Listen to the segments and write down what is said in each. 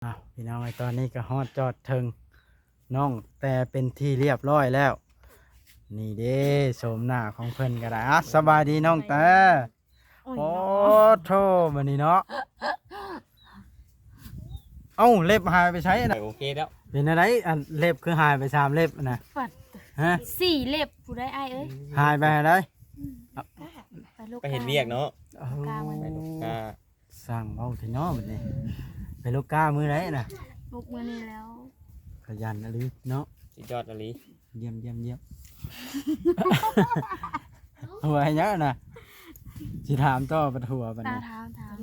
ອ້າວ ພີ່ນ້ອງເອີຍ ຕອນນີ້ກໍຮອດຈອດເຖິງນ້ອງແຕ່ເປັນທີ່ລຽບຮ້ອຍແລ້ວ. ນີ້ເດ້ ໂສມໜ້າຂອງເພິ່ນກໍໄດ້. ອ່ະ ສະບາຍດີນ້ອງແຕ່. ໂອ້ຍ ໂອ້ ເນາະ ໂທ້ ບັດນີ້ເນາະ. ເອົ້າ ເລັບຫາຍໄປໃສນະ? ໂອເຄແລ້ວ. ເປັນຈັ່ງໃດ ອັນເລັບຄືຫາຍໄປສາມເລັບນະ? ປັດ ຮະ? ສີ່ເລັບ ຜູ້ໃດອ້າຍເອີຍ? ຫາຍໄປໃສ? ອືມ ໄປລູກ ໄປເຮັດວຽກເນາະ. ໂອ້ ໄປລູກກາ. ຊ່າງເວົ້າແທ້ເນາະບັດນີ້. ໄປລູກກາມື້ໃດນະ? ລຸກມື້ນີ້ແລ້ວ. ຂະຫຍັນອີ່ຫຼີເນາະ. ສຸດຍອດອີ່ຫຼີ. ຢ້ຽມ ຢ້ຽມ ຢ້ຽມ. ຫົວໃຫ້ຫຍັງນະ? ຊິຖາມຕໍ່ບັດຫົວບັດນີ້. ຖາມ ຖາມ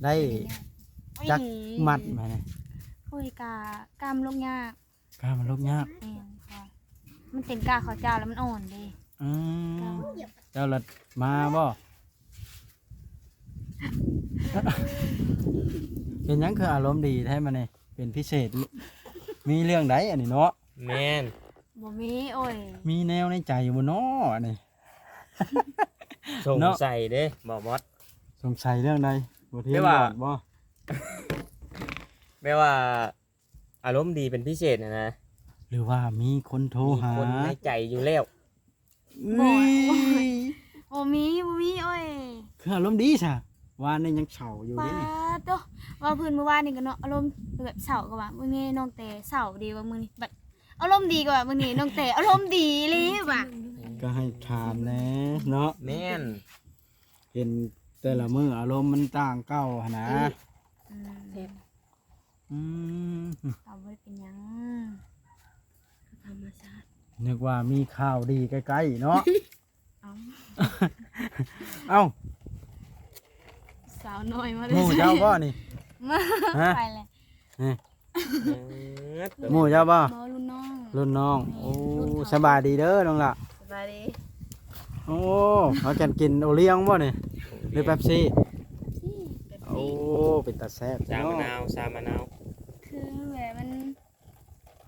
ໄດ້ຈັກມັດມານີ້? ໂອ້ຍ ກະກຳລູກຍາກ. ກາມັນລຸກຍາກ. ແມ່ນ ເພາະມັນເຕັມກ້າເຂົ້າເຈົ້າແລ້ວມັນອ່ອນເດ້. ອືມ ເຈົ້າລະມາບໍ່? ເປັນຫຍັງຄືອາລົມດີແທ້ມື້ນີ້ ເປັນພິເສດ? ມີເລື່ອງໃດອັນນີ້ເນາະ? ແມ່ນ ບໍ່ມີ. ໂອ້ຍ ມີແນວໃນໃຈຢູ່ບໍ່ເນາະອັນນີ້? ສົງໄສເດ້ ບໍ່ບອດ. ສົງໄສເລື່ອງໃດ? ບໍ່ເທ ແບບວ່າ ບອດບໍ່? ແບບວ່າ ອາລົມດີເປັນພິເສດຫັ້ນນະ ຫຼືວ່າມີຄົນໂທຫາ? ມີຄົນໃນໃຈຢູ່ແລ້ວ. ບໍ່ ບໍ່ມີ ບໍ່ມີ. ໂອ້ຍ ຄືອາລົມດີຊະ ວານນີ້ຍັງເສົ້າຢູ່ເດ້ນີ້. ປາດໂທ້ ເວົ້າພື້ນມື້ວານນີ້ກໍເນາະ ອາລົມແບບເສົ້າກໍວ່າມື້ນີ້ນ້ອງແຕ່ເສົ້າເດ້ວ່າມື້ນີ້ ບັດອາລົມດີກໍວ່າມື້ນີ້ນ້ອງແຕ່ອາລົມດີເລີຍວ່າ. ກໍໃຫ້ຖາມແດ່ເນາະ. ແມ່ນ ເຫັນແຕ່ລະມື້ອາລົມມັນຕ່າງເກົ່າຫັ້ນນະ. ອືມ ອືມ ກໍບໍ່ໄດ້ເປັນຫຍັງ ທຳມະຊາດ. ນຶກວ່າມີຂ່າວດີໃກ້ໆເນາະ. ເອົ້າ ເອົ້າ ສາວນ້ອຍມາເລີຍ. ໝູ່ເຈົ້າບໍ່ນີ້? ມາ ຮະ? ໄປແລ້ວ. ນີ້ ເອີ ໝູ່ເຈົ້າບໍ່? ບໍ່ ລຸ້ນນ້ອງ ລຸ້ນນ້ອງ. ແມ່ນ ໂອ້ ລຸ້ນເຂົາ. ສະບາຍດີເດີນ້ອງຫຼ້າ. ສະບາຍດີ. ໂອ້ ພາກັນກິນໂອລ້ຽງບໍ່ນີ້ ຫຼືເປັບຊີ? ເປັບຊີ. ໂອ້ ເປັບຊີ ເປັນຕາແຊບ. ຊາມະນາວ ເນາະ ຊາມະນາວ. ຄືແບບມັນ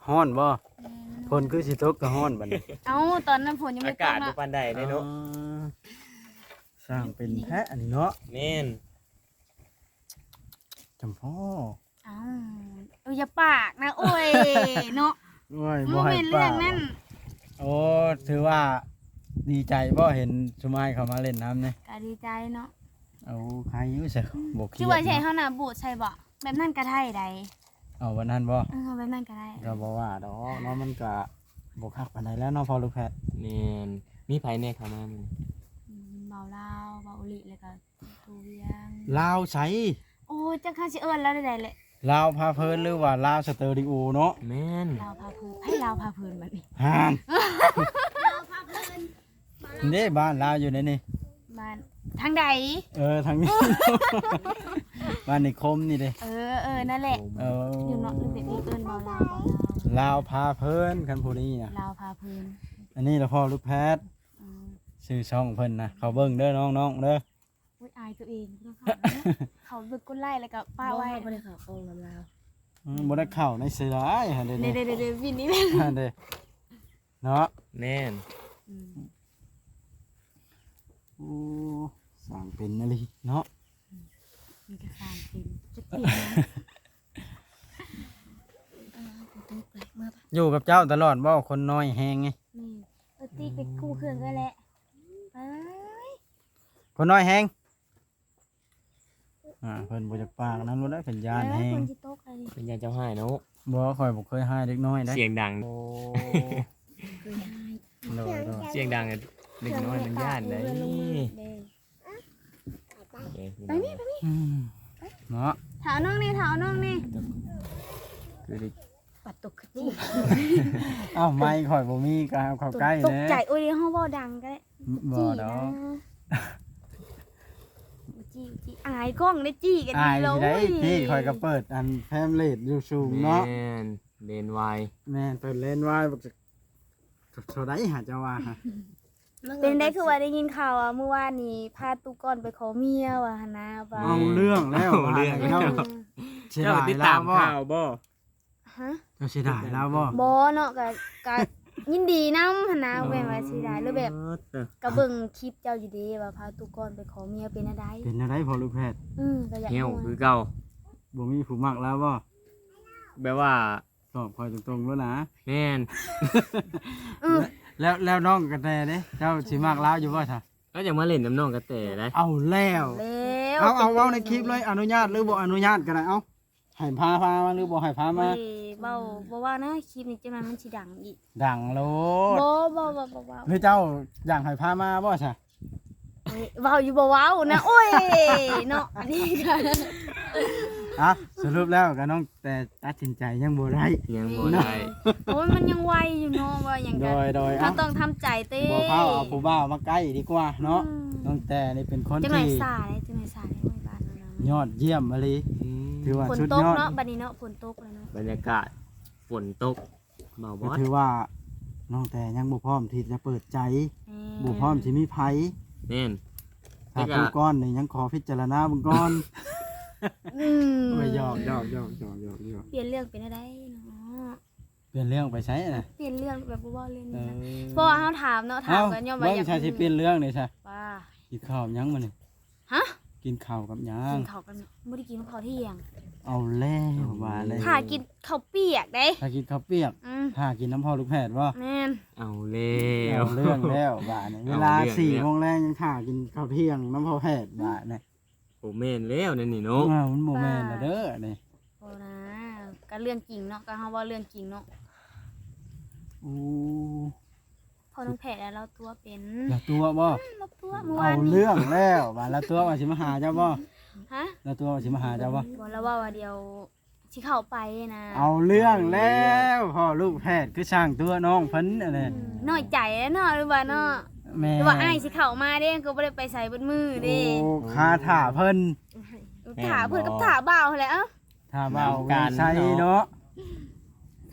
ຮ້ອນບໍ່? ແມ່ນ ມັນຮ້ອນ. ຝົນຄືຊິຕົກກໍຮ້ອນບັດນີ້. ເອົ້າ ຕອນນັ້ນຝົນຍັງບໍ່ຕົກເນາະ. ອາກາດບໍ່ປານໃດເດ້ເນາະ. ເອີ ຊ່າງເປັນແທ້ອັນນີ້ເນາະ. ແມ່ນ ຈຳພໍ. ເອົ້າ ເອີ ຢ່າປາກນະ ໂອ້ຍ ເນາະ. ໂອ້ຍ ບໍ່ໃຫ້ປາກ. ໂອ້ ຖືວ່າດີໃຈບໍ່ ເຫັນຊຸມອ້າຍເຂົ້າມາຫຼິ້ນນຳນີ້? ກໍດີໃຈເນາະ. ໂອ້ ໃຄຢູ່ຊະ ບໍ່ຄຽດ. ຄືວ່າໃສ່ເຮົາໜ້າບູດໃສ່ບໍ່? ແບບນັ້ນກໍໄດ້ໃດ. ເອົາແບບນັ້ນບໍ່? ເອີ ເອົາແບບນັ້ນກໍໄດ້. ກໍບໍ່ວ່າດອກເນາະ ມັນກໍບໍ່ຄັກປານໃດແລ້ວເນາະ ພໍ່ລູກແພດ. ແມ່ນ. ມີໃຜແດ່ເຂົ້າມາມື້ນີ້? ອືມ ບ່າວລາວ ບ່າວໂອລິ ແລ້ວກໍ ລາວໃສ? ໂອ້ຍ ຈັກເຮົາຊິເອີ້ນລາວແນວໃດແຫຼະ. ລາວພາເພີນ ຫຼືວ່າລາວສະເຕີດິໂອເນາະ? ແມ່ນ ລາວພາເພີນ. ໃຜລາວພາເພີນບັດນີ້? ຫັ້ນ ເດ້ ບ້ານລາວຢູ່ໃນນີ້. ບ້ານທາງໃດ? ເອີ ທາງນີ້ ບ້ານນິຄົມນີ້ເດ້. ເອີ ເອີ ນັ້ນແຫຼະ. ເອີ ຢູ່ເນາະ ຫຼືແບບນີ້ເອີ້ນເວົ້າລາວ ລາວພາເພີນ ຄັນຜູ້ນີ້ນະ ລາວພາເພີນ. ອັນນີ້ລະພໍ່ລູກແພດ. ອືມ ຊື່ຊ່ອງເພິ່ນນະ ເຂົ້າເບິ່ງເດີນ້ອງໆເດີ. ໂອ້ຍ ອາຍຕົວເອງ ບໍ່ຕ້ອງເຂົ້າເນາະ. ເຂົາເບິ່ງກົດໄລແລ້ວກໍປະໄວ້. ບໍ່ ບໍ່ໄດ້ເຂົ້າຂອງນຳລາວ. ອືມ ບໍ່ໄດ້ເຂົ້າໃນເສຍດາຍຫັ້ນເດ້. ເດ້ໆໆໆ ວິນນີ້ ຫັ້ນເດ້ເນາະ. ແມ່ນ. ອືມ ໂອ້ ສ້າງເປັນອີ່ຫຼີເນາະ. ອືມ ມັນກໍສ້າງເປັນ ຈັກປີແລ້ວ. ເອີ ບໍ່ຕົກເລີຍ ເມືອປະ. ຢູ່ກັບເຈົ້າຕະຫຼອດບໍ່ ຄົນນ້ອຍແຮງນີ້? ແມ່ນ. ເອີ ຕິໄປກູ້ເຄື່ອງເອື້ອຍແຫຼະ. ໄປ ຄົນນ້ອຍແຮງ. ອ່າ ເພິ່ນບໍ່ຢາກປາກນຳໂລດ ເພິ່ນຢ້ານແຮງ. ເອີ ເພິ່ນຊິຕົກໄດ໋. ເພິ່ນຢ້ານເຈົ້າຮ້າຍເນາະ. ບໍ່ ຂ້ອຍບໍ່ເຄີຍຮ້າຍເດັກນ້ອຍໄດ໋. ສຽງດັງ. ໂອ້ ໂດຍໆ ສຽງດັງ ເດັກນ້ອຍມັນຢ້ານໄດ໋. ໄປນີ້ ໄປນີ້ ອືມ ເນາະ. ຖາມນ້ອງແດ່ ຖາມນ້ອງແດ່. ຄືໄດ້ ປັດຕົກຄືຈີ້. ອ້າວ ໄມຂ້ອຍບໍ່ມີ ກໍເອົາເຂົ້າໃກ້ແດ່. ຕົກໃຈ. ໂອ້ຍ ເຮົາເວົ້າດັງກໍໄດ້. ບໍ່ດອກ. ຈີ້ນະ ບໍ່ຈີ້ ຈີ້ ອາຍກ້ອງໄດ້ ຈີ້ກັນ. ອາຍຊິໄດ້ ໂອ້ຍ ຈີ້ ຂ້ອຍກໍເປີດອັນແພມເລດຢູ່ສູງເນາະ. ແມ່ນ ເລນວາຍ. ແມ່ນ ເປີດເລນວາຍ. ເທົ່າໃດຫາ ເຈົ້າວ່າຫາ? ເປັນໄດ ຄືວ່າໄດ້ຍິນຂ່າວວ່າມື້ວານນີ້ພາຕູ້ກ່ອນໄປຂໍເມຍວ່າຫັ້ນນະ. ວ່າ ເອົາເລື່ອງແລ້ວ ເອົາເລື່ອງແລ້ວ. ເຈົ້າຕິດຕາມຂ່າວບໍ່? ຮະ? ເຈົ້າເສຍດາຍລາວບໍ່? ບໍ່ເນາະ ກະ ກະຍິນດີນຳຫັ້ນນະ. ອໍ ແມ່ນວ່າເສຍດາຍ ຫຼືແບບ ເອີ ກະເບິ່ງຄລິບເຈົ້າຢູ່ເດ້ ວ່າພາຕູ້ກ່ອນໄປຂໍເມຍ ເປັນແນວໃດ? ເປັນແນວໃດພໍ່ລູກແພດ? ອືມ ກະຢາກຮູ້ ແຫ້ວຄືເກົ່າ. ບໍ່ມີຜູ້ມັກລາວບໍ່? ແບບວ່າ ຕອບຂ້ອຍຕົງໆໂລດນະ. ແມ່ນ. ເອີ ແລ້ວ ແລ້ວນ້ອງກະແຕເດ້ ເຈົ້າຊິມັກລາວຢູ່ບໍ່ຊະ? ລາວຢາກມາຫຼິ້ນນຳນ້ອງກະແຕໄດ໋. ເອົາແລ້ວ ເອົາ ເອົາ ເວົ້າໃນຄລິບເລີຍ ອະນຸຍາດຫຼືບໍ່ອະນຸຍາດກະໄດ້. ເອົາ ໃຫ້ພາ ພາມາຫຼືບໍ່ໃຫ້ພາມາ? ໂອ້ຍ ເວົ້າ ບໍ່ເວົ້ານະ ຄລິບນີ້ຈັ່ງນັ້ນມັນຊິດັງອີກ. ດັງໂລດ. ບໍ່ ບໍ່ ບໍ່ ບໍ່ເວົ້າ. ຫຼືເຈົ້າຢາກໃຫ້ພາມາບໍ່ຊະ? ເອີຍ ເວົ້າຢູ່ບໍ່ເວົ້ານະ ໂອ້ຍ ເນາະ ອັນນີ້ກະ ອ່ະ ສະຫຼຸບແລ້ວກະນ້ອງແຕ່ຕັດສິນໃຈຍັງບໍ່ໄດ້ ຍັງບໍ່ໄດ້. ໂອ້ຍ ມັນຍັງໄວຢູ່ເນາະ ວ່າຫຍັງກະ ໂດຍ ໂດຍ ເຮົາ ເອົ້າ ຕ້ອງທຳໃຈເຕ. ບໍ່ພາວເອົາຜູ້ບ່າວມາໃກ້ດີກວ່າເນາະ. ອືມ ນ້ອງແຕ່ນີ້ເປັນຄົນທີ່ ຈັກໜ້ອຍສາຍ ຈັກໜ້ອຍສາຍ ໂອ້ຍ ບ້ານເຮົານະ ຍອດຢ້ຽມອີ່ຫຼີ. ອືມ ຖືວ່າສຸດຍອດ. ຝົນຕົກເນາະ ບັດນີ້ເນາະ ຝົນຕົກແລ້ວເນາະ ບັນຍາກາດຝົນຕົກ. ເວົ້າບໍ່ ກະຖືວ່ານ້ອງແຕ່ຍັງບໍ່ພ້ອມທີ່ຈະເປີດໃຈ. ແມ່ນ. ບໍ່ພ້ອມທີ່ມີໃຜ. ແມ່ນ. ຖ້າຜູ້ກ່ອນນີ້ຍັງຂໍພິຈາລະນາເບິ່ງກ່ອນ. ອືມ ໂອ້ຍ ຢອກ ຢອກ ຢອກ ຢອກ ຢອກ ຢອກ. ປ່ຽນເລື່ອງເປັນແນວໃດເນາະ? ປ່ຽນເລື່ອງໄປໃສນະ? ປ່ຽນເລື່ອງແບບບໍ່ເວົ້າເລື່ອງນີ້ນະ. ເອີ ເພາະວ່າເຮົາຖາມເນາະ ຖາມກະຍ້ອນວ່າຢາກ ເບິ່ງຊະ ຊິປ່ຽນເລື່ອງນີ້ຊະ. ວ່າ ກິນເຂົ້າຫຍັງມື້ນີ້? ຮະ? ກິນເຂົ້າກັບຫຍັງ? ກິນເຂົ້າກັບຫຍັງ? ບໍ່ໄດ້ກິນເຂົ້າທ່ຽງ. ເອົາແລ້ວ ວ່າແລ້ວ. ຖ້າກິນເຂົ້າປຽກເດ້. ຖ້າກິນເຂົ້າປຽກ. ອືມ ຖ້າກິນນຳພໍ່ລູກແພດບໍ່? ແມ່ນ. ເອົາແລ້ວ ເອົາເລື່ອງແລ້ວບາດນີ້. ເວລາສີ່ໂມງແລງຍັງຖ້າກິນເຂົ້າທ່ຽງນຳພໍ່ແພດບາດນີ້. ບໍ່ແມ່ນແລ້ວແນວນີ້ເນາະ. ເອີ ມັນບໍ່ແມ່ນລະເດີນີ້. ບໍ່ນາ ກະເລື່ອງຈິງເນາະ ກະເຮົາເວົ້າເລື່ອງຈິງເນາະ. ໂອ້ ພໍ່ນ້ອງແພດລາວຕົວະເປັນ. ລາວຕົວະບໍ່? ອືມ ລາວຕົວະມື້ວານນີ້. ເອົາເລື່ອງແລ້ວ ວ່າລາວຕົວະວ່າຊິມາຫາເຈົ້າບໍ່? ຮະ? ລາວຕົວະວ່າຊິມາຫາເຈົ້າບໍ່? ບໍ່ ລາວເວົ້າວ່າດຽວຊິເຂົ້າໄປນະ. ເອົາເລື່ອງແລ້ວ ພໍ່ລູກແພດຄືຊ່າງຕົວະນ້ອງເພິ່ນອັນນີ້. ອືມ ນ້ອຍໃຈແຫຼະເນາະ ຫຼືວ່າເນາະ? ແມ່ນ. ຫຼືວ່າອ້າຍຊິເຂົ້າມາເດ້ ກະບໍ່ໄດ້ໄປໃສເບິດມື້ເດ້. ໂອ້ ຄາຖ້າເພິ່ນ. ຖ້າເພິ່ນກັບຖ້າບ່າວຫັ້ນແຫຼະ. ຖ້າບ່າວວິໄຊເນາະ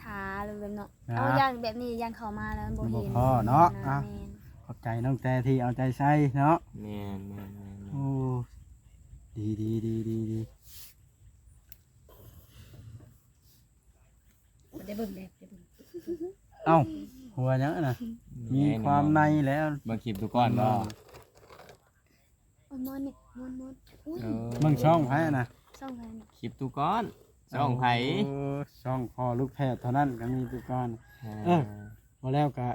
ຖ້າເລີຍເນາະ. ເອົາ ຢ້ານແບບນີ້ ຢ້ານເຂົ້າມາແລ້ວມັນບໍ່ເຫັນ. ບໍ່ພໍເນາະ. ອ່ະ ແມ່ນ. ຂອບໃຈນ້ອງແຕ່ທີ່ເອົາໃຈໃສ່ເນາະ. ແມ່ນ ແມ່ນ ແມ່ນ ແມ່ນ. ໂອ້ ດີ ດີ ດີ ດີ ດີ. ໄດ້ເບິ່ງແລ້ວ ໄດ້ເບິ່ງ. ເອົ້າ ຫົວຫຍັງຫັ້ນນະ? ມີຄວາມໃນແລ້ວ. ເບິ່ງຄລິບດູກ່ອນເນາະ. ໂອ້ຍ ມ່ວນນີ້ ມ່ວນ ມ່ວນ. ອຸ້ຍ ເອີ ເບິ່ງຊ່ອງໃຜນະ? ຊ່ອງໃຜນະ? ຄລິບຕູກ້ອນ. ຊ່ອງໃຜ? ໂອ້ ຊ່ອງພໍ່ລູກແພດເທົ່ານັ້ນກະມີຕູກ້ອນ. ເອີ ເອີ ບໍ່ແລ້ວກະ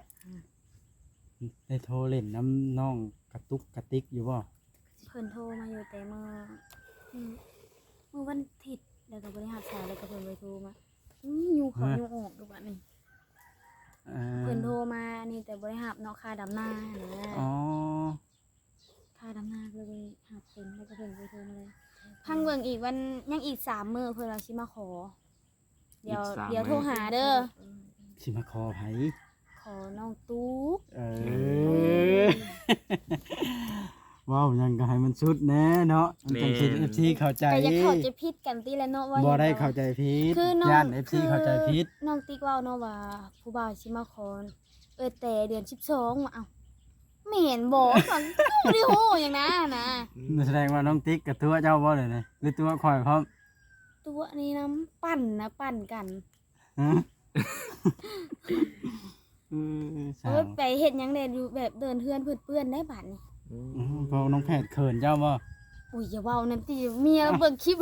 ອືມ ໄດ້ໂທຫຼິ້ນນຳນ້ອງກະຕຸກກະຕິກຢູ່ບໍ່? ເພິ່ນໂທມາຢູ່ແຕ່ມື້ ອືມ ມື້ວັນອາທິດ ແລ້ວກະບໍ່ໄດ້ຮັບສາຍ ແລ້ວກະເພິ່ນບໍ່ໄດ້ໂທມາ. ອືມ ຍູ້ເຂົ້າ ເອີ ຍູ້ອອກຢູ່ບາດນີ້. ເອີ ເພິ່ນໂທມານີ້ແຕ່ບໍ່ໄດ້ຮັບເນາະ ຄ່າດຳນາຫັ້ນນະ. ອໍ ຄ່າດຳນາກະເລີຍບໍ່ໄດ້ຮັບເພິ່ນ ແລ້ວກະເພິ່ນບໍ່ໂທມາເລີຍ. ພັງເບິ່ງອີກວັນ ຍັງອີກສາມມື້ເພິ່ນວ່າຊິມາຂໍ. ດຽວ ອີກສາມ ດຽວໂທຫາເດີ. ຊິມາຂໍໃຜ? ຂໍນ້ອງຕຸກ. ເອີ ເວົ້າຫຍັງກະໃຫ້ມັນສຸດແນ່ເນາະ ມັນຈັ່ງຊິ ແມ່ນ ເອັຟຊີ ເຂົ້າໃຈ. ກະຢ່າເຂົ້າໃຈຜິດກັນຕິແຫຼະເນາະ ວ່າ ບໍ່ໄດ້ເຂົ້າໃຈຜິດ ຢ້ານເອັຟຊີ ເຂົ້າໃຈຜິດ. ນ້ອງຕິກເວົ້າເນາະວ່າ ຜູ້ບ່າວຊິມາຂໍເອື້ອຍແຕ່ເດືອນສິບສອງ. ວ່າ ເອົ້າ ແມ່ນບໍ່? ມັນບໍ່ໄດ້ຮູ້ຫຍັງນະ ນະ. ສະແດງວ່ານ້ອງຕິກກະຕົວະເຈົ້າບໍ່ເລີຍນະ ຫຼືຕົວະຂ້ອຍພ້ອມ? ຕົວະນີ້ນຳ ປັ່ນນະ ປັ່ນກັນ. ຮະ? ເອີ ເອີ ໄປເຮັດຫຍັງແດ່ ຢູ່ແບບເດີ່ນເຮືອນເພິ່ນເປື້ອນໄດ໋ບາດນີ້. ອືມ ອືມ ເພາະນ້ອງແພດເຂີນເຈົ້າບໍ່? ອຸ້ຍ ຢ່າເວົ້ານັ້ນຕິ ເມຍເບິ່ງຄລິບ.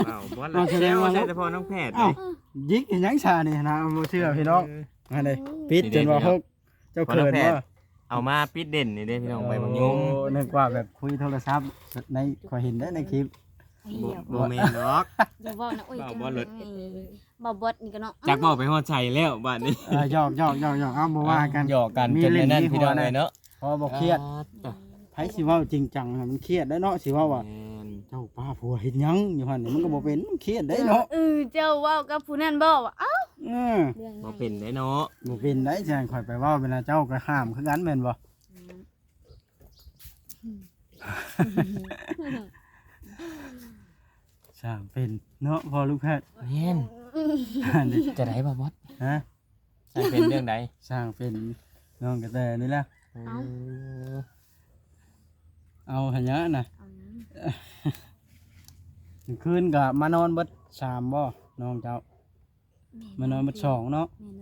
ເວົ້າບໍ່ລະ ເວົ້າແຊວ ແຊວ ແຊວແຕ່ພໍ່ນ້ອງແພດ. ເອົ້າ ຍິກເຮັດຫຍັງຊະນີ້ຫັ້ນນະ ບໍ່ເຊື່ອພີ່ນ້ອງ. ອືມ ຫັ້ນເດ້ ປິດຈົນວ່າຫົກ. ເຈົ້າເຂີນບໍ່? ເອົາມາປິດເດັ່ນນີ້ເດ້ພີ່ນ້ອງ ໃບບັກຍມ. ໂອ້ ນຶກວ່າແບບຄຸຍໂທລະສັບ ໃນ ຂ້ອຍເຫັນໄດ້ໃນຄລິບ. ບໍ່ ບໍ່ແມ່ນດອກ. ຢ່າເວົ້ານະ ໂອ້ຍ ເວົ້າບໍ່ເລີດ. ເອີ ບໍ່ບົດນີ້ກະເນາະ ຈັກເວົ້າໄປຮອດໃສແລ້ວບາດນີ້. ເອີ ຢອກໆໆໆ ເອົາ ບໍ່ວ່າກັນ ຢອກກັນ ມີຫຼິ້ນມີຫົວນະເນາະ ພໍບໍ່ຄຽດ. ອ່າ ໄຜຊິເວົ້າຈິງຈັງ ມັນຄຽດໄດ໋ເນາະ ຊິເວົ້າວ່າ ແມ່ນ ເຈົ້າປ້າຜົວເຮັດຫຍັງຢູ່ຫັ້ນ ມັນກະບໍ່ເປັນ ມັນຄຽດໄດ໋ເນາະ. ເອີ ເຈົ້າເວົ້າກັບຜູ້ນັ້ນບໍ່? ເອົ້າ ເອີ ເລື່ອງໃຫຍ່ ບໍ່ເປັນໄດ໋ເນາະ ບໍ່ເປັນໄດ໋. ຈັ່ງຂ້ອຍໄປເວົ້າເວລາເຈົ້າກະຫ້າມຄືກັນແມ່ນບໍ່? ອືມ ຊ່າງເປັນເນາະ ພໍ່ລູກແພດ. ແມ່ນ ຈະໄດ້ບໍ່ບອດ? ຮະ? ຊ່າງເປັນເລື່ອງໃດ? ຊ່າງເປັນນ້ອງກະແຕນີ້ແຫຼະ. ເອີ ເອົາຫັ້ນຫຍັງນະ ເອົາຫຍັງ? ກາງຄືນກະມານອນເບິດສາມບໍ່ ນ້ອງເຈົ້າ? ແມ່ນ ມານອນເບິດສອງເນາະ. ແມ່ນ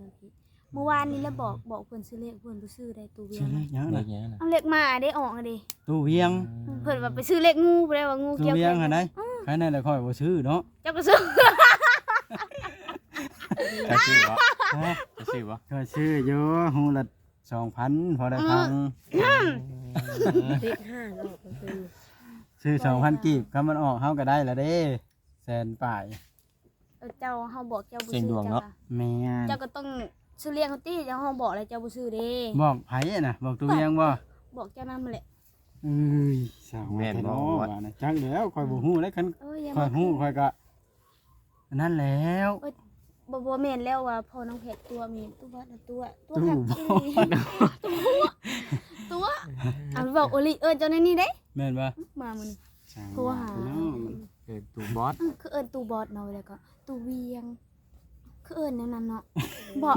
ມື້ວານນີ້ລະບອກ ບອກເພິ່ນຊື້ເລກ ເພິ່ນບໍ່ຊື້ໄດ໋ ຕູ້ວຽງ. ຊື້ເລກຫຍັງນະ? ເລກຫຍັງນະ? ເອົາເລກໝາເດ້ ອອກຫັ້ນເດ້ ຕູ້ວຽງ. ອືມ ເພິ່ນວ່າໄປຊື້ເລກງູ ຜູ້ໃດວ່າງູ ຕູ້ວຽງຫັ້ນໃດ໋. ອືມ ຄັນນັ້ນລະຂ້ອຍບໍ່ຊື້ເນາະ. ເຈົ້າກໍຊື້. ເຈົ້າຊື້ບໍ່? ຮະ? ເຈົ້າຊື້ບໍ່? ຂ້ອຍຊື້ຢູ່ ຮູ້ລະສອງພັນ ພໍໄດ້ຟັງ. ອືມ ເອີ ເດັກຫ້າເນາະ ກໍຄື ຊື້ສອງພັນກີບ ຄັນມັນອອກເຮົາກໍໄດ້ລະເດ້ ແສນປາຍ. ເອີ ເຈົ້າ ເຮົາບອກເຈົ້າບໍ່ຊື້ ສ່ຽງດວງເນາະ. ເຈົ້າກໍ ແມ່ນ ເຈົ້າກໍຕ້ອງຊື້ລ້ຽງເຮົາຕິ ເຈົ້າ ເຮົາບອກແລ້ວເຈົ້າບໍ່ຊື້ເດ້. ບອກໃຜນະ? ບອກຕູ້ວຽງບໍ່? ບອກເຈົ້ານຳຫັ້ນແຫຼະ. ເອີຍ ຊ່າງວ່າແທ້ເນາະ ແມ່ນບໍ່? ວ່ານະ ຈັກແລ້ວ ຂ້ອຍບໍ່ຮູ້ເດ້. ຄັນ ເອີຍ ຂ້ອຍຮູ້ ຂ້ອຍກໍ ອັນນັ້ນແລ້ວ. ເອີຍ ບໍ່ ບໍ່ແມ່ນແລ້ວ ວ່າພໍ່ນ້ອງແພດຕົວະ ມີຕົວະ ຕົວະ ຕົວະ ຕົວະ ຄັກອີ່ຫຼີ ຕົວະ ຕົວະ ອັນເວົ້າອີ່ຫຼີ ເອີ້ນເຈົ້າແນວນີ້ເດ້. ແມ່ນບໍ່? ມາມື້ນີ້ ຊ່າງ ໂທຫາ ວ່າເນາະ ເອີ້ນຕູ້ບອດ. ເອີ ຄືເອີ້ນຕູ້ບອດເນາະ ແລ້ວກໍຕູ້ວຽງ ຄືເອີ້ນແນວນັ້ນເນາະ. ບໍ່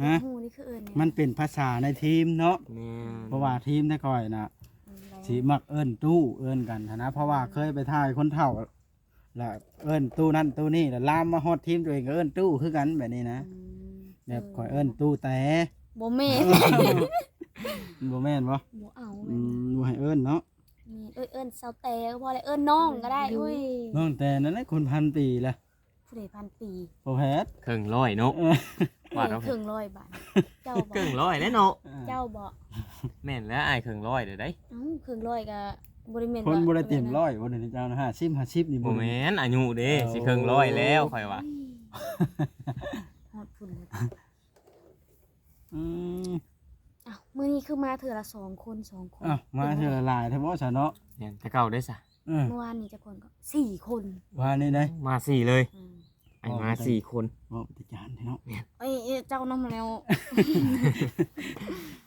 ຮະ? ຮູ້ນີ້ຄືເອີ້ນແນວ ມັນເປັນພາສາໃນທີມເນາະ. ແມ່ນ ເພາະວ່າທີມແຕ່ກ່ອຍນະ ອືມ ຊິມັກເອີ້ນຕູ້ເອີ້ນກັນຫັ້ນນະ ເພາະວ່າເຄີຍໄປຖ່າຍຄົນເຖົ້າ ລະເອີ້ນຕູ້ນັ້ນຕູ້ນີ້ ລະລາມມາຮອດທີມຕົວເອງກໍເອີ້ນຕູ້ຄືກັນແບບນີ້ນະ. ອືມ ແບບຂ້ອຍເອີ້ນຕູ້ແຕ່ ບໍ່ແມ່ນ ບໍ່ແມ່ນບໍ່? ບໍ່ເອົາ. ອືມ ບໍ່ໃຫ້ເອີ້ນເນາະ. ແມ່ນ ເອີ້ນ ເອີ້ນສາວແຕ່ກໍພໍແລ້ວ ເອີ້ນນ້ອງກໍໄດ້. ໂອ້ຍ ນ້ອງແຕ່ນັ້ນແຫຼະ ຄົນພັນປີລະ. ຜູ້ໃດພັນປີ? ບໍ່ແພດ ເຄິ່ງຮ້ອຍເນາະ. ເອີ ວ່າເນາະ ເຄິ່ງຮ້ອຍບາດ ເຈົ້າບໍ່? ເຄິ່ງຮ້ອຍແຫຼະເນາະ. ເຈົ້າບໍ່? ແມ່ນແລ້ວ ອ້າຍເຄິ່ງຮ້ອຍເດ້. ເອົ້າ ເຄິ່ງຮ້ອຍກໍບໍ່ໄດ້ແມ່ນ ຄົນບໍ່ໄດ້ເຕັມຮ້ອຍບໍ່ ດຽວນີ້ເຈົ້ານະ ຫ້າສິບ ຫ້າສິບນີ້ບໍ່ ບໍ່ແມ່ນອາຍຸເດ້. ເອົ້າ ຊິເຄິ່ງຮ້ອຍແລ້ວຂ້ອຍວ່າ. ໂອ້ຍ ຮອດພຸ້ນແລ້ວ. ອືມ ອ້າວ ມື້ນີ້ຄືມາເທື່ອລະສອງຄົນ ສອງຄົນ. ອ້າວ ມາເທື່ອລະຫຼາຍແທ້ບໍ່ຊະເນາະ? ແມ່ນ ແຕ່ເກົ່າເດ້ຊະ. ເອີ ເມື່ອວານນີ້ຈັກຄົນກໍ ສີ່ຄົນ. ວານນີ້ໄດ໋ ມາສີ່ເລີຍ. ອືມ ອ້າຍມາສີ່ຄົນ ເວົ້າເປັນຕາຢ້ານແທ້ເນາະ. ແມ່ນ ເອີຍ ເຈົ້ານຳແລ້ວ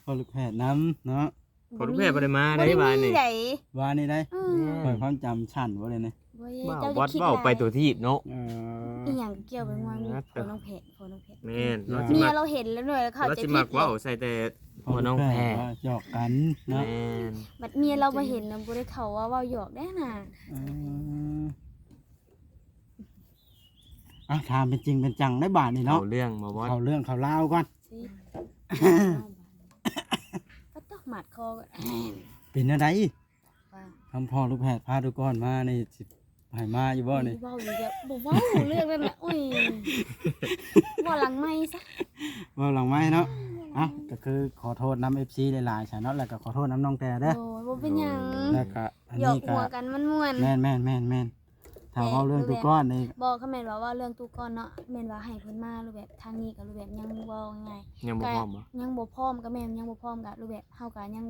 ພໍ່ລູກແພດນຳເນາະ. ພໍ່ລູກແພດບໍ່ໄດ້ມາໄດ໋ ບໍ່ໄດ້ມີ ວານນີ້ໄດ໋. ວານນີ້ໄດ໋. ເອີ ຂ້ອຍຄວາມຈຳສັ້ນບໍ່ໄດ້ນີ້. ບໍ່ ເຈົ້າ ເວົ້າ ເຈົ້າ ເວົ້າໄປຕົວທີບເນາະ. ເອີ ອີ່ຫຍັງກ່ຽວໄປມ່ວນ ພໍ່ນ້ອງແພດ ພໍ່ນ້ອງແພດ. ແມ່ນ ເມຍລາວເຫັນແລ້ວໜ່ອຍ ລາວເຂົ້າໃຈຜິດ ລາວຊິມັກເວົ້າໃສ່ແຕ່ພໍ່ນ້ອງແພດ ຫຍອກກັນເນາະ. ແມ່ນ ບັດເມຍລາວມາເຫັນນະ ບໍ່ໄດ້ເຂົ້າວ່າເວົ້າຫຍອກເດ້ນະ. ເອີ ອ່ະ ຖາມເປັນຈິງເປັນຈັງໄດ້ບາດນີ້ເນາະ. ເຂົ້າເລື່ອງບໍ່ບອດ? ເຂົ້າເລື່ອງເຂົ້າລາວກ່ອນ. ປະຕົກໝາດຄໍ ເປັນແນວໃດ? ວ່າ ຄຳພໍ່ລູກແພດພາທຸກຄົນມານີ້ ຊິໃຫ້ມາຢູ່ບໍ່ນີ້? ເວົ້າຢູ່ແລ້ວ ບໍ່ເວົ້າເລື່ອງນັ້ນແຫຼະ. ໂອ້ຍ ເວົ້າຫຼັງໄມຊະ ເວົ້າຫຼັງໄມເນາະ. ເອົ້າ ກໍຄືຂໍໂທດນຳເອັຟຊີຫຼາຍໆຊະເນາະ ແລ້ວກໍຂໍໂທດນຳນ້ອງແຕ່ເດີ. ໂດຍ ບໍ່ເປັນຫຍັງ ແລ້ວກໍອັນນີ້ກໍ ຫຍອກຫົວກັນມ່ວນໆ. ແມ່ນໆໆໆ ຖ້າເວົ້າເລື່ອງຕູ້ກ້ອນນີ້ ບໍ່ ຄັນແມ່ນວ່າເວົ້າເລື່ອງຕູ້ກ້ອນເນາະ ແມ່ນວ່າໃຫ້ເພິ່ນມາ ຫຼືແບບທາງນີ້ກໍ ຫຼືແບບຍັງເວົ້າງ່າຍ ຍັງບໍ່ພ້ອມບໍ່? ຍັງບໍ່ພ້ອມ ກໍແມ່ນຍັງບໍ່ພ້ອມ ກໍ ຫຼືແບບເຮົາກໍຍັງ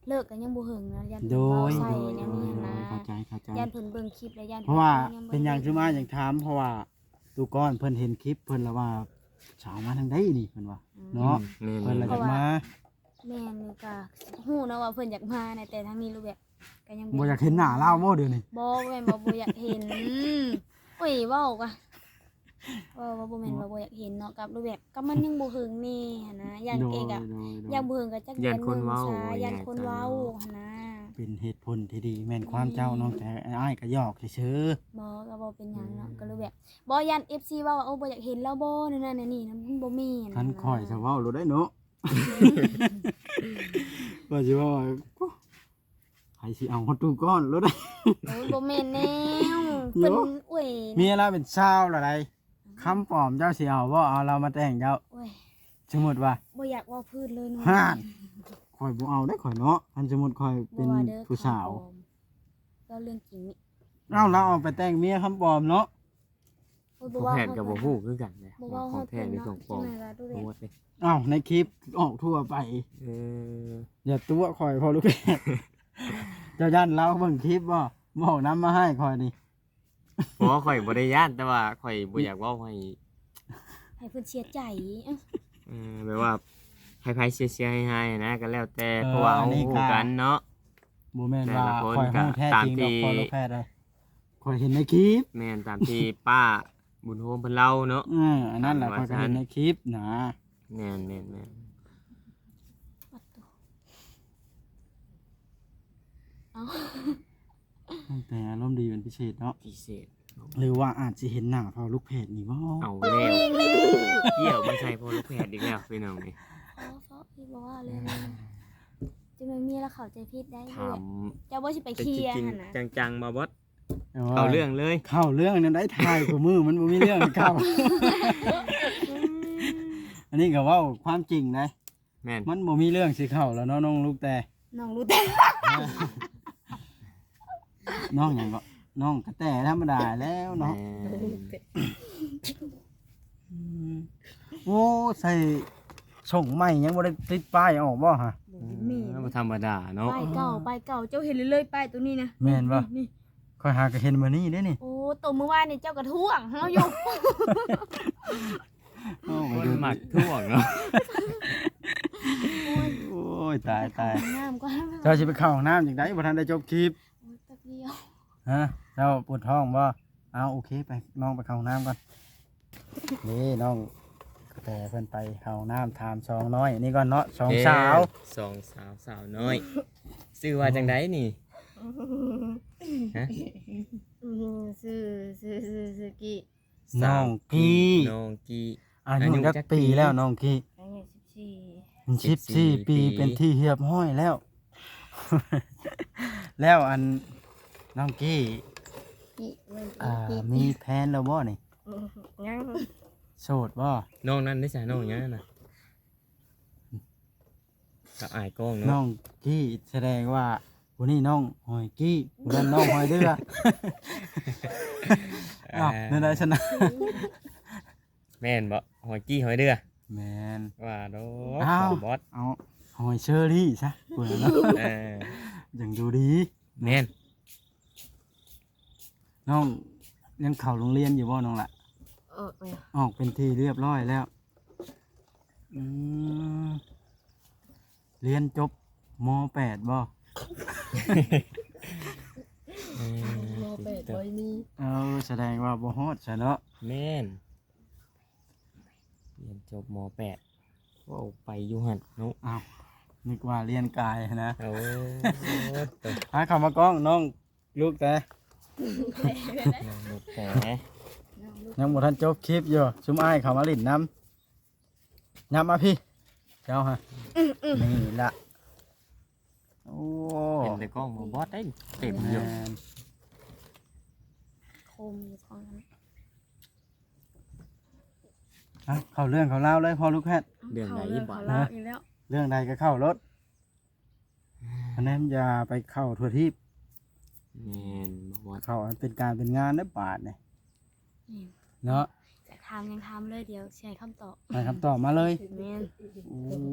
ເລີກກໍຍັງບໍ່ເຖິງນະ ຢ້ານເພິ່ນເວົ້າໃສ່ແນວນີ້ນະ. ໂດຍ ໂດຍ ໂດຍ ເຂົ້າໃຈ ເຂົ້າໃຈ ຢ້ານເພິ່ນເບິ່ງຄລິບແລ້ວ ຢ້ານ ເພາະວ່າເພິ່ນເບິ່ງ ເປັນຫຍັງຄືມາຢາກຖາມ ເພາະວ່າຕູ້ກ້ອນເພິ່ນເຫັນຄລິບ ເພິ່ນລະວ່າ ສາວມາທາງໃດນີ້ ເພິ່ນວ່າ ອືມ ເນາະ. ອືມ ແມ່ນ ເພິ່ນລະຢາກມາ ແມ່ນ ກໍຮູ້ເນາະວ່າເພິ່ນຢາກມານະ ແຕ່ທາງນີ້ລະແບບ ກໍຍັງບໍ່ຢາກເຫັນໜ້າລາວບໍ່ດຽວນີ້? ບໍ່ ບໍ່ແມ່ນວ່າບໍ່ຢາກເຫັນ ໂອ້ຍ ເວົ້າກະ ເວົ້າວ່າບໍ່ແມ່ນວ່າບໍ່ຢາກເຫັນເນາະ ກັບຮູບແບບ ກໍມັນຍັງບໍ່ເຖິງແດ່ຫັ້ນນະ ຢ້ານເອກະ ໂດຍ ໂດຍ ໂດຍ ຢ້ານບໍ່ເຖິງກໍຈັກ ຢ້ານຄົນເວົ້າ ຢ້ານຄົນເວົ້າຫັ້ນນະ. ເປັນເຫດຜົນທີ່ດີ ແມ່ນຄວາມເຈົ້າ ແມ່ນ ນ້ອງ ແຕ່ອ້າຍກໍຫຍອກຊື່ໆ. ບໍ່ ກໍບໍ່ເປັນຫຍັງເນາະ ອືມ ກໍເລີຍແບບ ບໍ່ ຢ້ານເອັຟຊີເວົ້າວ່າ ໂອ້ ບໍ່ຢາກເຫັນລາວບໍ່ ແນວນັ້ນແນວນີ້ນະ ມັນບໍ່ແມ່ນ ຄັນຂ້ອຍ ນະ ສະເວົ້າໂລດໄດ໋ເນາະ. ວ່າຊິເວົ້າ ໃຜຊິເອົາຮອດຕູ້ກ້ອນໂລດໄດ໋. ໂອ້ຍ ບໍ່ແມ່ນແນວ ເພິ່ນ ໂອ້ຍ ເມຍລາວເປັນຊາວລະໄດ໋ ຄຳປອມເຈົ້າຊິເອົາບໍ່? ເອົາລາວມາແຕ່ງເຈົ້າ ໂອ້ຍ ສົມມຸດວ່າ ບໍ່ຢາກເວົ້າພື້ນເລີຍເນາະ ຮ້ານ ຂ້ອຍບໍ່ເອົາເດ້ຂ້ອຍເນາະ ຄັນສົມມຸດຂ້ອຍເປັນຜູ້ສາວ ເວົ້າເລື່ອງຈິງນີ້ ເອົາລາວເອົາໄປແຕ່ງເມຍຄຳປອມເນາະ. ໂອ້ຍ ບໍ່ເວົ້າ ຂອງແທ້ກໍບໍ່ຮູ້ຄືກັນເດ້ ບໍ່ເວົ້າ ຂອງແທ້ ຮອດເພິ່ນເນາະ ຂອງປອມ ຈັກໜ້ອຍກໍດູແບບ ໂອ້ຍ ເອົ້າ ໃນຄລິບອອກທົ່ວໄປ ເອີ ຢ່າຕົວະຂ້ອຍ ພໍ່ລູກແພດ ເຈົ້າຢ້ານລາວເບິ່ງຄລິບບໍ່? ບອກນຳມາໃຫ້ຂ້ອຍນີ້ ບໍ່ ຂ້ອຍບໍ່ໄດ້ຢ້ານ ແຕ່ວ່າຂ້ອຍບໍ່ຢາກເວົ້າໃຫ້ ໃຫ້ເພິ່ນເສຍໃຈ ເອີ ແບບວ່າໃຫ້ໃຜເສຍໆຫາຍໆນະ ກໍແລ້ວແຕ່ ເອີ ເພາະວ່າເຮົາຮູ້ກັນເນາະ ບໍ່ແມ່ນວ່າຂ້ອຍຮູ້ແທ້ຈິງດອກ ພໍ່ລູກແພດເອີຍ ຂ້ອຍເຫັນໃນຄລິບ ແມ່ນ ຕາມທີ່ປ້າບຸນໂຮມເພິ່ນເລົ່າເນາະ ເອີ ອັນນັ້ນແຫຼະ ຂ້ອຍກໍເຫັນໃນຄລິບນະ ແມ່ນໆໆ ເອົ້າ ແຕ່ອາລົມດີເປັນພິເສດເນາະ ພິເສດ ຫຼືວ່າອາດຊິເຫັນໜ້າພໍ່ລູກແພດນີ້ບໍ່? ເອົາແລ້ວ ກ່ຽວມາໃສ່ພໍ່ລູກແພດອີກແລ້ວ ພີ່ນ້ອງເອີຍ ເພາະ ເພາະ ບໍ່ວ່າເລີຍ ຈັ່ງແມ່ນເມຍລາວເຂົ້າໃຈຜິດໄດ໋ ຖາມ ເຈົ້າບໍ່ຊິໄປເຄຍຫັ້ນນະ ແຕ່ຈິງໆ ຈັງໆ ບໍ່ບອດ ໂອ້ຍ ເຂົ້າເລື່ອງເລີຍ ເຂົ້າເລື່ອງແນວໃດ ຖ່າຍຄູ່ມື້ມັນບໍ່ມີເລື່ອງເຂົ້າ ອັນນີ້ກໍເວົ້າຄວາມຈິງນະ ແມ່ນ ມັນບໍ່ມີເລື່ອງຊິເຂົ້າແລ້ວເນາະ ນ້ອງລູກແຕ່ ນ້ອງລູກແຕ່ ນ້ອງຫຍັງເກາະ ນ້ອງກະແຕທຳມະດາແລ້ວເນາະ ແມ່ນ ອືມ ໂອ້ ໃສ່ສົ່ງໃໝ່ຍັງບໍ່ໄດ້ຕິດປ້າຍອອກບໍ່ຫະ? ບໍ່ມີ ເອີ ບໍ່ທຳມະດາເນາະ ປ້າຍເກົ່າ ປ້າຍເກົ່າ ເຈົ້າເຫັນເລີຍໆ ປ້າຍໂຕນີ້ນະ ແມ່ນບໍ່? ນີ້ ຂ້ອຍຫາກໍເຫັນມື້ນີ້ເດ້ນີ້ ໂອ້ ໂຕມື້ວານນີ້ເຈົ້າກໍທ້ວງເຮົາຢູ່ ໂອ້ຍ ຄົນມັກທ້ວງເນາະ ໂອ້ຍ ໂອ້ຍ ຕາຍ ຕາຍ ເຈົ້າຊິໄປເຂົ້າຫ້ອງນ້ຳຈັ່ງໃດ ບໍ່ທັນໄດ້ຈົບຄລິບ ໂອ້ຍ ແປັບດຽວ ຮະ ເຈົ້າປວດທ້ອງບໍ່? ເອົາ ໂອເຄ ໄປ ນ້ອງໄປເຂົ້າຫ້ອງນ້ຳກ່ອນ ນີ້ນ້ອງກະແຕເພິ່ນໄປເຂົ້າຫ້ອງນ້ຳ ຖາມສອງນ້ອຍນີ້ກ່ອນເນາະ ສອງສາວ ສອງສາວ ສາວນ້ອຍ ຊື່ວ່າຈັ່ງໃດນີ້? ຮະ? ອືມ ຊື່ ຊື່ ຊື່ ຊື່ກີ້ ນ້ອງກີ້ ນ້ອງກີ້ ອາຍຸຈັກປີແລ້ວນ້ອງກີ້? ອາຍຸສິບສີ່ ສິບສີ່ປີ ສິບສີ່ປີ ເປັນທີ່ຮຽບຮ້ອຍແລ້ວ ແລ້ວອັນ ນ້ອງກີ້ ກີ້ ແມ່ນ ອ່າ ກີ້ ມີແຟນແລ້ວບໍ່ນີ້? ອືມ ຍັງ ໂສດບໍ່? ນ້ອງນັ້ນເດ້ຊະ ນ້ອງຫຍັງນັ້ນນະ? ກໍອາຍກ້ອງເນາະ ນ້ອງກີ້ ສະແດງວ່າຜູ້ນີ້ນ້ອງຫອຍກີ້ ຜູ້ນັ້ນນ້ອງຫອຍເດືອ ອ້າວ ແນວໃດຊັ້ນນະ? ແມ່ນບໍ່? ຫອຍກີ້ຫອຍເດືອ ແມ່ນ ວ່າໂດ ອ້າວ ສາວບອດ ເອົາ ຫອຍເຊີຣີຊະ ເພິ່ນເນາະ ເອີ ຍັງດູດີ ແມ່ນ ນ້ອງຍັງເຂົ້າໂຮງຮຽນຢູ່ບໍ່ນ້ອງລະ? ອອກແລ້ວ ອອກເປັນທີ່ຮຽບຮ້ອຍແລ້ວ ອືມ ຮຽນຈົບ ມ.ແປດ ບໍ່? ເອີ ມ.ແປດ ບໍ່ມີ ເອີ ສະແດງວ່າບໍ່ຮອດຊະເນາະ ແມ່ນ ຮຽນຈົບ ມ.ແປດ ເວົ້າໄປຢູ່ຫັ້ນເນາະ ອ້າວ ນຶກວ່າຮຽນກາຍຫັ້ນນະ ໂອ້ ໂຕ ຫາເຂົ້າມາກ້ອງນ້ອງລູກແຕ່ ນ້ອງລູກແຕ່ ຍັງບໍ່ທັນຈົບຄລິບຢູ່ ຊຸມອ້າຍເຂົ້າມາຫຼິ້ນນຳ ນຳມາພີ້ ເຈົ້າຮະ ນີ້ລະ ໂອ້ ເຫັນແຕ່ກ້ອງບໍ່ບອດໄດ້ ເຕັມຢູ່ ແມ່ນ ຄົມຢູ່ທ້ອງນັ້ນ ອ່ະ ເຂົ້າເລື່ອງເຂົ້າລາວເລີຍພໍ່ລູກແພດ ເລື່ອງໃດອີກບາດ ເຂົ້າເລື່ອງເຂົ້າລາວອີກແລ້ວ ເລື່ອງໃດກໍເຂົ້າໂລດ ອັນນັ້ນຢ່າໄປເຂົ້າທົ່ວທີບ ແມ່ນບໍ່ວ່າ ເຂົ້າອັນເປັນການເປັນງານເດ້ບາດນີ້ ແມ່ນ ເນາະ ຈະຖາມຫຍັງຖາມເລີຍ ດຽວຊິໃຫ້ຄຳຕອບ ໃຫ້ຄຳຕອບມາເລີຍ ແມ່ນ ໂອ້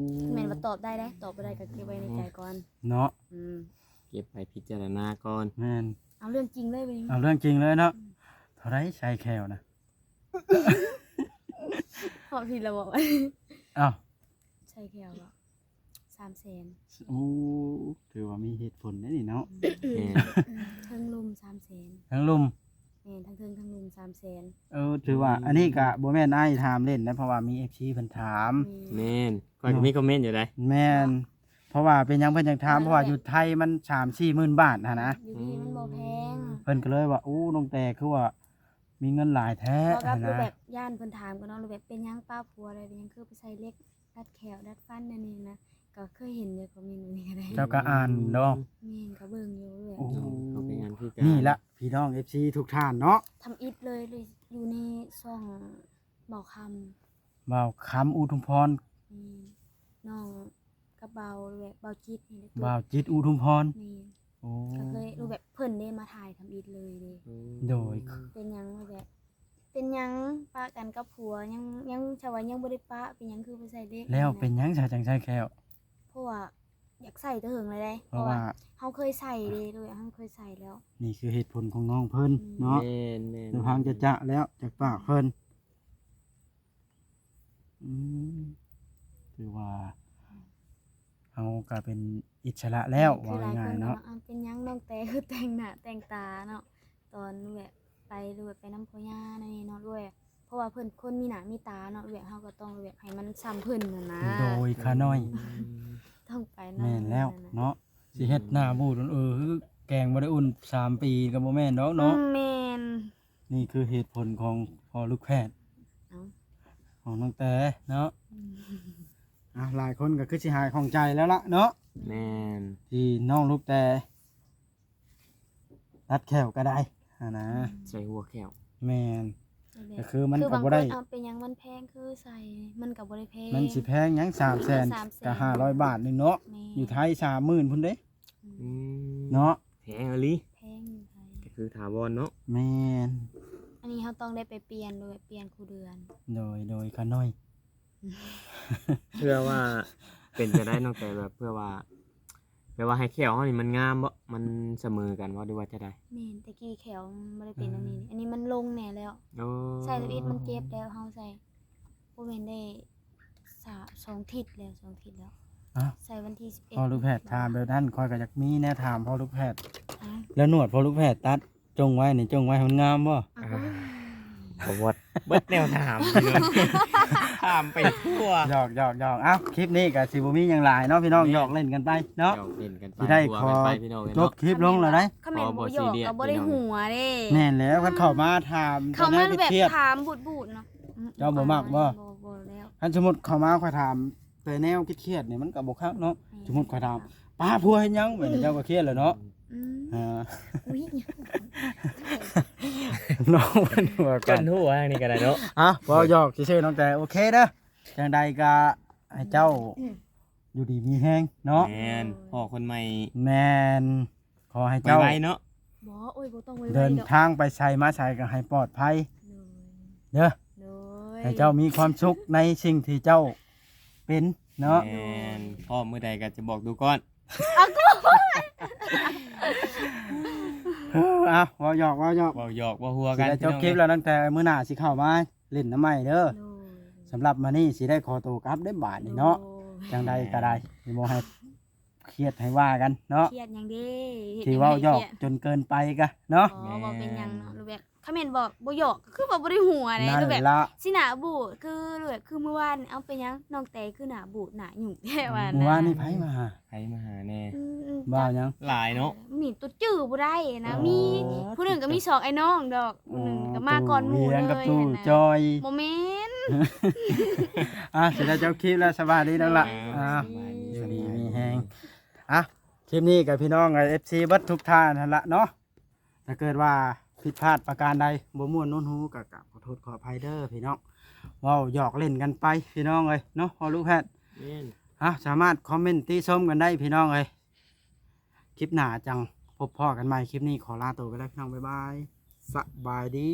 ແມ່ນວ່າຕອບໄດ້ເດ້ ຕອບບໍ່ໄດ້ກໍເກັບໄວ້ໃນໃຈກ່ອນ ເນາະ ອືມ ເກັບໄວ້ພິຈາລະນາກ່ອນ ແມ່ນ ເອົາເລື່ອງຈິງເລີຍ ເອົາເລື່ອງຈິງເລີຍເນາະ ອືມ ເທົ່າໃດໃສ່ແຂ້ວນະ? ເວົ້າຜິດລະບໍ? ອ້າວ ໃສ່ແຂ້ວເບາະ ສາມແສນ ໂອ້ ຖືວ່າມີເຫດຜົນເດ້ນີ້ເນາະ ອືມ ແມ່ນ ເທິງລຸ່ມສາມແສນ ເທິງລຸ່ມ ແມ່ນ ທັງເທິງທັງລຸ່ມສາມແສນ ເອີ ຖືວ່າ ອືມ ອັນນີ້ກະບໍ່ແມ່ນອ້າຍຖາມຫຼິ້ນນະ ເພາະວ່າມີເອັຟຊີເພິ່ນຖາມ ແມ່ນ ຂ້ອຍກໍມີຄອມເມັນຢູ່ໃດ ແມ່ນ ເພາະວ່າເປັນຫຍັງເພິ່ນຈັ່ງຖາມ ເພາະວ່າຢູ່ໄທມັນສາມສີ່ໝື່ນບາດຫັ້ນນະ ຢູ່ນີ້ມັນບໍ່ແພງ ອືມ ເພິ່ນກໍເລີຍວ່າ ໂອ້ ນ້ອງແຕ່ຄືວ່າ ມີເງິນຫຼາຍແທ້ ເວົ້າກັບ ຫັ້ນນະ ແບບຢ້ານເພິ່ນຖາມກັນເນາະ ແບບເປັນຫຍັງປ້າຜົວ ແລ້ວເປັນຫຍັງຄືໄປໃສ່ເຫຼັກ ດັດແຂ້ວດັດຟັນແນວນີ້ນະ ກໍເຄີຍເຫັນຢູ່ຄອມເມັນນີ້ກໍໄດ້ ເຈົ້າກໍອ່ານເນາະ ແມ່ນ ກໍເບິ່ງຢູ່ແບບ ໂອ້ ເຮົາກໍອ່ານຄືກັນ ນີ້ລະພີ່ນ້ອງເອັຟຊີທຸກທ່ານເນາະ ທຳອິດເລີຍ ຢູ່ໃນຊ່ອງເບົາຄຳ ເບົາຄຳ ອຸທຸມພອນ ແມ່ນ ນ້ອງ ກັບເບົາແບບເບົາຈິດນີ້ແຫຼະ ເບົາຈິດ ອຸທຸມພອນ ແມ່ນ ໂອ້ ກໍເຄີຍຮູ້ແບບເພິ່ນເດ້ມາຖ່າຍທຳອິດເລີຍເດ້ ໂດຍ ເປັນຫຍັງແບບ ເປັນຫຍັງປະກັນກັບຜົວ ຍັງ ຍັງ ຊະວ່າຍັງບໍ່ໄດ້ປະ ເປັນຫຍັງຄືບໍ່ໃສ່ເຫຼັກ ແລ້ວເປັນຫຍັງຊະຈັ່ງໃສ່ແຂ້ວ ເພາະວ່າຢາກໃສ່ແຕ່ເຫິງແລ້ວເດ້ ເພາະວ່າ ເພາະວ່າເຮົາເຄີຍໃສ່ເດ້ ໂດຍເຮົາເຄີຍໃສ່ແລ້ວ ນີ້ຄືເຫດຜົນຂອງນ້ອງເພິ່ນເນາະ ແມ່ນໆ ໄດ້ຟັງຈະໆແລ້ວຈາກປາກເພິ່ນ ອືມ ຖືວ່າເຮົາກໍເປັນອິດສະຫຼະແລ້ວ ແມ່ນ ຄື ວ່າງ່າຍໆເນາະ ຫຼາຍຄົນກໍວ່າ ເປັນຫຍັງນ້ອງແຕ່ຄືແຕ່ງໜ້າແຕ່ງຕາເນາະ ຕອນແບບໄປ ຫຼືແບບໄປນຳພໍ່ຍ່ານັ້ນເນາະ ດ້ວຍ ເພາະວ່າເພິ່ນຄົນມີໜ້າມີຕາເນາະ ແບບເຮົາກໍຕ້ອງແບບໃຫ້ມັນສ່ຳເພິ່ນຫັ້ນນະ ໂດຍຂ້ານ້ອຍ ອືມ ຕ້ອງໄປນຳ ແມ່ນແລ້ວເນາະ ຊິເຮັດໜ້າບູດເອີ ຄືແກງບໍ່ໄດ້ອຸ່ນສາມປີກໍບໍ່ແມ່ນດອກເນາະ ອືມ ແມ່ນ ນີ້ຄືເຫດຜົນຂອງພໍ່ລູກແພດ ເອົ້າ ຂອງນ້ອງແຕ່ເນາະ ອືມ ອ່ະ ຫຼາຍຄົນກໍຄືຊິຫາຍຂ້ອງໃຈແລ້ວລະເນາະ ແມ່ນ ທີ່ນ້ອງລູກແຕ່ຕັດແຂ້ວກໍໄດ້ ຫັ້ນນະ ອືມ ໃສ່ຫົວແຂ້ວ ແມ່ນ ແບບ ກໍຄືມັນ ຄື ກໍ ບາງ ບໍ່ ຄົ ໄດ້ ນເອົາໄປຍັງມັນແພງ ຄືໃສ່ມັນກໍບໍ່ໄດ້ແພງ ມັນຊິແພງຫຍັງ ສາມແສນ ສາມແສນ ກໍຫ້າຮ້ອຍບາດໜຶ່ງເນາະ ແມ່ນ ຢູ່ໄທສາມໝື່ນພຸ້ນເດ້ ອືມ ອືມ ເນາະ ແພງອີ່ຫຼີ ແພງຢູ່ໄທ ກໍຄືຖາວອນເນາະ ແມ່ນ ອັນນີ້ເຮົາຕ້ອງໄດ້ໄປປ່ຽນໂດຍ ປ່ຽນຄູ່ເດືອນ ໂດຍ ໂດຍ ຂ້ານ້ອຍ ເພື່ອວ່າເປັນຈັ່ງໃດນ້ອງແຕ ແບບເພື່ອວ່າ ແບບວ່າໃຫ້ແຂ້ວເຮົານີ້ມັນງາມບໍ່ ມັນສະເໝີກັນບໍ່ ຫຼືວ່າຈັ່ງໃດ ແມ່ນ ແຕ່ກີ້ແຂ້ວມັນບໍ່ໄດ້ເປັນແນວນີ້ ອືມ ອັນນີ້ມັນລົງແດ່ແລ້ວ ໂອ້ ໃສ່ທຳອິດມັນເຈັບແລ້ວ ເຮົາໃສ່ບໍ່ແມ່ນໄດ້ສາມ ສອງທິດແລ້ວ ສອງທິດແລ້ວ ອ້າວ ໃສ່ວັນທີສິບເອັດ ພໍ່ລູກແພດຖາມແບບນັ້ນ ຂ້ອຍກໍຢາກມີແນວຖາມພໍ່ລູກແພດ ອ້າວ ແລ້ວໜວດພໍ່ລູກແພດຕັດ ຈົ່ງໄວ້ນີ້ ຈົ່ງໄວ້ໃຫ້ມັນງາມບໍ່? ອ່າ ບໍ່ໝົດ ເບິດແນວຖາມ ຖາມໄປທົ່ວ ຫຍອກໆໆ ເອົ້າ ຄລິບນີ້ກໍຊິບໍ່ມີຫຍັງຫຼາຍເນາະພີ່ນ້ອງ ແມ່ນ ຫຍອກຫຼິ້ນກັນໄປເນາະ ຫຍອກຫຼິ້ນກັນໄປ ຊິໄດ້ຂໍຈົບຄລິບລົງແລ້ວໄດ໋ ຄັນແມ່ນບໍ່ຫຍອກກໍບໍ່ໄດ້ຫົວເດ້ ແມ່ນແລ້ວ ຄັນເຂົ້າມາຖາມ ເຂົ້າມາແບບຖາມບູດໆເນາະ ເຈົ້າບໍ່ມັກບໍ່? ບໍ່ ບໍ່ແລ້ວ ຄັນສົມມຸດເຂົ້າມາຂ້ອຍຖາມ ແຕ່ແນວຄຽດໆນີ້ມັນກໍບໍ່ຄັກເນາະ ແມ່ນ ສົມມຸດຂ້ອຍຖາມ ປ້າ ຜົວເຮັດຫຍັງ ແບບນີ້ເຈົ້າກໍຄຽດແລ້ວເນາະ ອືມ ອ່າ ອຸ້ຍ ນ້ອງເພິ່ນຫົວກັນ ເພິ່ນຫົວທາງນີ້ກໍໄດ້ເນາະ ອ່ະ ເວົ້າຫຍອກຊື່ໆ ນ້ອງແຕ ໂອເຄເດີ ຈັ່ງໃດກໍໃຫ້ເຈົ້າ ອືມ ຢູ່ດີມີແຮງເນາະ ແມ່ນ ພໍ້ຄົນໃໝ່ ແມ່ນ ຂໍໃຫ້ເຈົ້າໄວໆເນາະ ບໍ່ ໂອ້ຍ ບໍ່ຕ້ອງໄວໆ ເດີນທາງໄປໃສມາໃສກໍໃຫ້ປອດໄພ ໂດຍ ເດີ ໂດຍ ໃຫ້ເຈົ້າມີຄວາມສຸກໃນສິ່ງທີ່ເຈົ້າເປັນເນາະ ແມ່ນ ພ້ອມມື້ໃດກໍຈະບອກດູກ່ອນ ເອົາ ເວົ້າຫຍອກ ເວົ້າຫຍອກ ເວົ້າຫຍອກ ເວົ້າຫົວກັນ ຊິໄດ້ຈົບຄລິບແລ້ວ ຕັ້ງແຕ່ມື້ໜ້າຊິເຂົ້າມາຫຼິ້ນນຳໃໝ່ເດີ ໂດຍ ສຳລັບມື້ນີ້ຊິໄດ້ຂໍໂຕກັບເດ້ບາດນີ້ເນາະ ໂດຍ ຈັ່ງໃດກໍໄດ້ ຊິບໍ່ໃຫ້ ຄຽດໃຫ້ວ່າກັນເນາະ ຄຽດຫຍັງເດ້ ທີ່ເວົ້າຫຍອກຈົນເກີນໄປກະເນາະ ບໍ່ເປັນຫຍັງເນາະ ຫຼືແບບ ຄັນແມ່ນບໍ່ ບໍ່ຫຍອກກໍຄືວ່າບໍ່ໄດ້ຫົວເດ້ ແບບ ຊິໜ້າບູດ ຄືແບບ ຄືມື້ວານ ເອົາ ເປັນຫຍັງນ້ອງແຕຄືໜ້າບູດໜ້າຫຍຸ້ງແທ້ວ່າ ມື້ວານນີ້ໃຜມາຫາ ໃຜມາຫາແດ່ ອືມ ເວົ້າຫຍັງ ຫຼາຍເນາະ ມີຕົວຈື່ບໍ່ໄດ້ນະ ອໍ ມີຜູ້ໜຶ່ງກໍມີສອງອ້າຍນ້ອງດອກ ຜູ້ໜຶ່ງກໍມາກ່ອນໝູ່ເລີຍ ຕູ້ຫວຽງກັບຕູ້ຈອຍ ບໍ່ແມ່ນ ອ່ະ ຊິໄດ້ຈົບຄລິບແລ້ວ ສະບາຍດີນ້ອງລະ ອ່າ ຢູ່ດີມີແຮງ ອ່ະ ຄລິບນີ້ກໍພີ່ນ້ອງເອັຟຊີເບິດທຸກທ່ານຫັ້ນລະເນາະ ຖ້າເກີດວ່າຜິດພາດປະການໃດ ບໍ່ມ່ວນໜູນຫູ ກໍກາບຂໍໂທດຂໍອະໄພເດີພີ່ນ້ອງ ເວົ້າຫຍອກຫຼິ້ນກັນໄປພີ່ນ້ອງເອີຍເນາະ ພໍ່ລູກແພດ ແມ່ນ ອ່ະ ສາມາດຄອມເມັນຕິຊົມກັນໄດ້ພີ່ນ້ອງເອີຍ ຄລິບໜ້າຈັ່ງພົບພໍ້ກັນໃໝ່ ຄລິບນີ້ຂໍລາໂຕໄປແລ້ວພີ່ນ້ອງ ບາຍບາຍ ສະບາຍດີ.